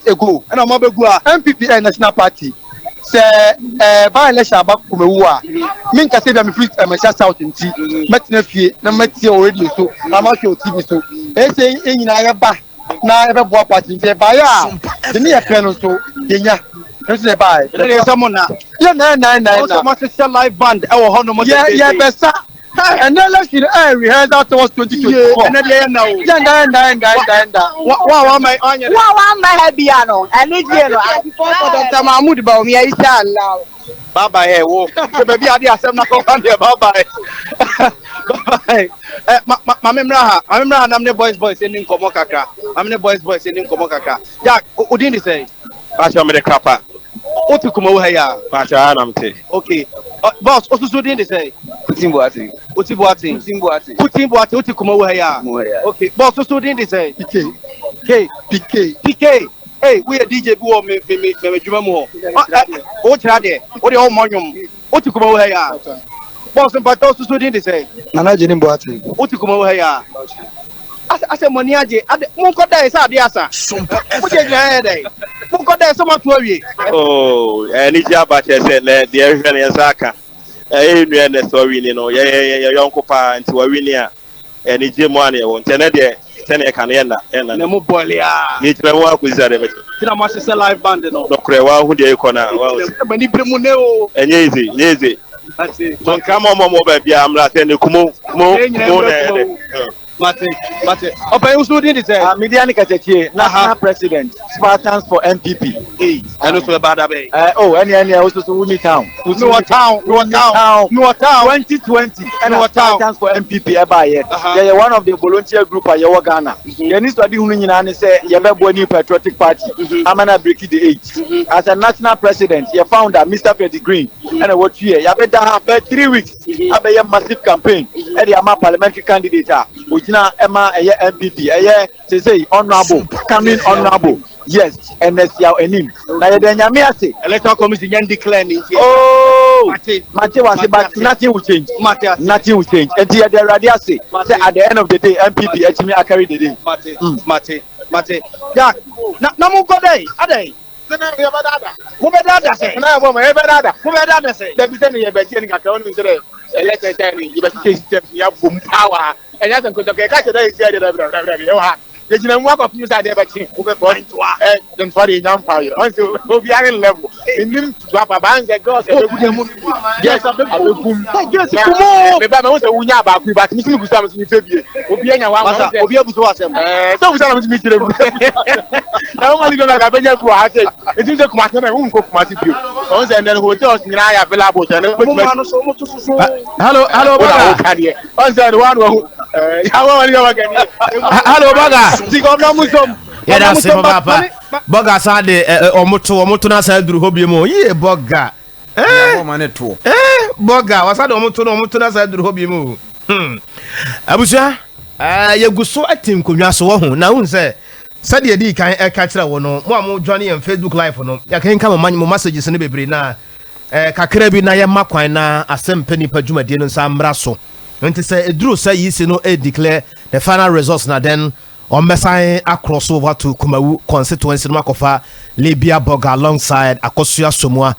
Minutes ago. Ɛna ɔmo abɛgu a. NPP ɛyɛ national party. Sɛ by election aba Kumawu a, mi nkasa bi a mefiri Manhyia South nti mɛtena fie na mɛtie wɔ radio so na mahwɛ wɔ TV so. Ɛsɛ yɛn nyinaa yɛba na yɛbɛboa party, nti ɛbaeɛ a de ne yɛ pɛ no nso yɛnya ɛno nso na ɛbaeɛ. Ɛna deɛ sɛ mo na. Yɛ na na na Ɔmo sɛ na mo ahyehyɛ live band ɛwɔ hɔ nom. Yɛ yɛbɛsa ɛnɛ election ɛyɛ rehearsal towards 2024. Ɛnɛ deɛ yɛ na o. Yɛ na na na na na. Wa wa ma ɔnyɛ dɛ. Wo a wamma ha bia no, ɛne gye no. Dr. Mahmoud Bawumia, inshallah. Bye bye. Ɛ wo sɛ baabi ade asɛm na kɔfa deɛ, bye bye, bye bye. Ɛ ma ma maame mmra ha, maame mmra ha nam ne boys boys ɛni nkɔmɔ kakra. Maame ne boys boys ɛni nkɔmɔ kakra. Jack, o din de sɛn? Pakyɛ, mede krapa. O ti Kumawu ha yi a? Pakyɛ, ha nam te. Okay, boss, osusu din de sɛn? Kutin Boateng. Kuti Boateng. Kutin Boateng. Kutin Boateng, o ti Kumawu ha yi a? Kumawu ha yi a. Okay, boss, osusu din de sɛn? PK. K. PK. PK. Hey, woyɛ DJ bi wɔ me adwuma mu hɔ. Ɔ ɛ o kyerɛ adeɛ o deɛ, ɔmmɔ nnwom. O ti Kumawu ha yi a? Boss, mpatɛ, osusu din de sɛn? Nana Jenny Boateng. O ti Kumawu ha yi a? Asɛ mo ani agye ade, mo nkɔ da yɛ sɛ ade asa mo gye gyina yɛ dɛ, mo nkɔ da yɛ sɛ mo ato awie. Oh, ɛni gye aba kyerɛ sɛ nɛ deɛ ɛhwehwɛ no yɛn nsa aka. Ɛyɛ nua nɛ sɛ ɔwini no, yɛ yɔnko paa, nti wɔwini a ɛni gye mu a ne yɛwɔ, nti ɛnɛ deɛ sɛnea ɛka no yɛnna yɛnna. Na mo bɔɔle a. Yɛgyina mu akɔsi sɛ adeɛ bɛkyɛ. Tina mo ahyehyɛ live band no. Nɔkorɛ, wahu deɛ ɛkɔ no a wahu sɛ Ɛmɛ ni bere mu ne o. Ɛnyɛ easy, ɛnyɛ easy. Ate. So nkra ma ɔmɔ baabi a mmra sɛ ne kumo kumo Yɛn nyinaa kumo mmra na ɛyɛ Kumawu. dɛ. Mate, mate. Ɔpɛn, wusu din de sɛ? Ah, media ne Katakyie, national president, Spartans for NPP. Ee, ɛno so ɛba da bɛyɛ? Oh, ɛne wososo wuni town. Mi wɔ town, mi wɔ town, mi wɔ town. 2020 ɛna Wɔ town. Spartans for NPP ɛbaayɛ. Yɛyɛ one of the volunteer group a yɛwɔ Ghana. Yɛn nisɔde hunu nyinaa ne sɛ yɛbɛboa New Patriotic Party amana break the eight. As a national president, yɛ founder Mr. Freddie Green ɛna wɔtu yɛ yɛabɛda ha bɛ 3 weeks abɛyɛ massive campaign ɛde ama parliamentary candidate a ogyina ɛma ɛyɛ NPP, ɛyɛ sesei honourable, coming honourable, yes, Ernest Yaw Anim, na yɛde Nyame ase. Electoral Commission yɛn declare ne nti. Oh, Mate. mate wase, but nothing will change. Mate ase. Nothing will change, nti yɛde Awurade ase sɛ at the end of the day NPP atumi acarry the day. Mate, mate, mate. Jack, na mo nkɔ dɛ adɛ? Mo bɛ da sɛ? Na yɛ bɔ ma yɛ bɛ dada. Mo bɛ da sɛ? Dabi, sɛ ne yɛ bɛ tiɛ ni kakra, wɔn mi sɛ dɛ election time ni yɛ bɛ hyehyɛ system ni yɛ bɔ mu power. Ɛnyɛ sɛ nkotɔ kɛ ɛka kyerɛ dɛ yɛ si ɛdɛ dɛbi dɛbi dɛbi yɛ wɔ ha, yɛgyina mu akɔ funu sɛ adeɛ bɛkye. Mo bɛ pa ntoa. Ɛ ntoa de nya mpa yɛ ɔn sɛ obiara ne level enim tutu apa ba n sɛ girls ɛbɛ gu mu, girls abɛgum. Girls kumo. Meba mɛ n sɛ wunya baako yi ba mi si mi gusa mi si mi fɛ bie obi anya wa. Masa, obi abuso wa asɛm. Ɛɛ, sɛ obusa na mi si mi kyerɛ mu na wɔn ani dɔn na abɛnya bi wɔ ha sɛ eti sɛ Kumasi na wɔn nkɔ Kumasi bio, ɔn sɛ ɛnɛ hotels nyinaa yɛ available sɛ ɛnɛ. Mo maa no so mo to so so. Hello, hello, Wɔn a Baga. wɔka deɛ ɔn sɛ ɛde wɔn ano ɛho ɛɛ yawo wɔn ani yɛ wɔn kɛ. Hello, Baga. Ti gɔmna musom. Yɛda ase papaapa. Bɔga san de ɔmo to na san duru hɔ bi mu. Yie, bɔga. Ɛɛ ma ne toɔ. Ɛɛ, bɔga wasa de ɔmo to na ɔmo to na san duru hɔ bi mu. Abusua, yɛgu so ate nkonnwa so wɔ ho na ahun sɛ sɛdeɛ di kan ɛka kyerɛ wo no, mo a mo join yɛn Facebook live no, yɛkenka mo messages no bebree na kakra bi na yɛma kwan na asɛm pɛ nipa dwumadie no nsa mmra so. Nti sɛ eduru sɛ yi no e declare the final results na then ɔmmɛsan across over to Kumawu constituency no, akɔfa Libya Burger alongside Akosua Somua.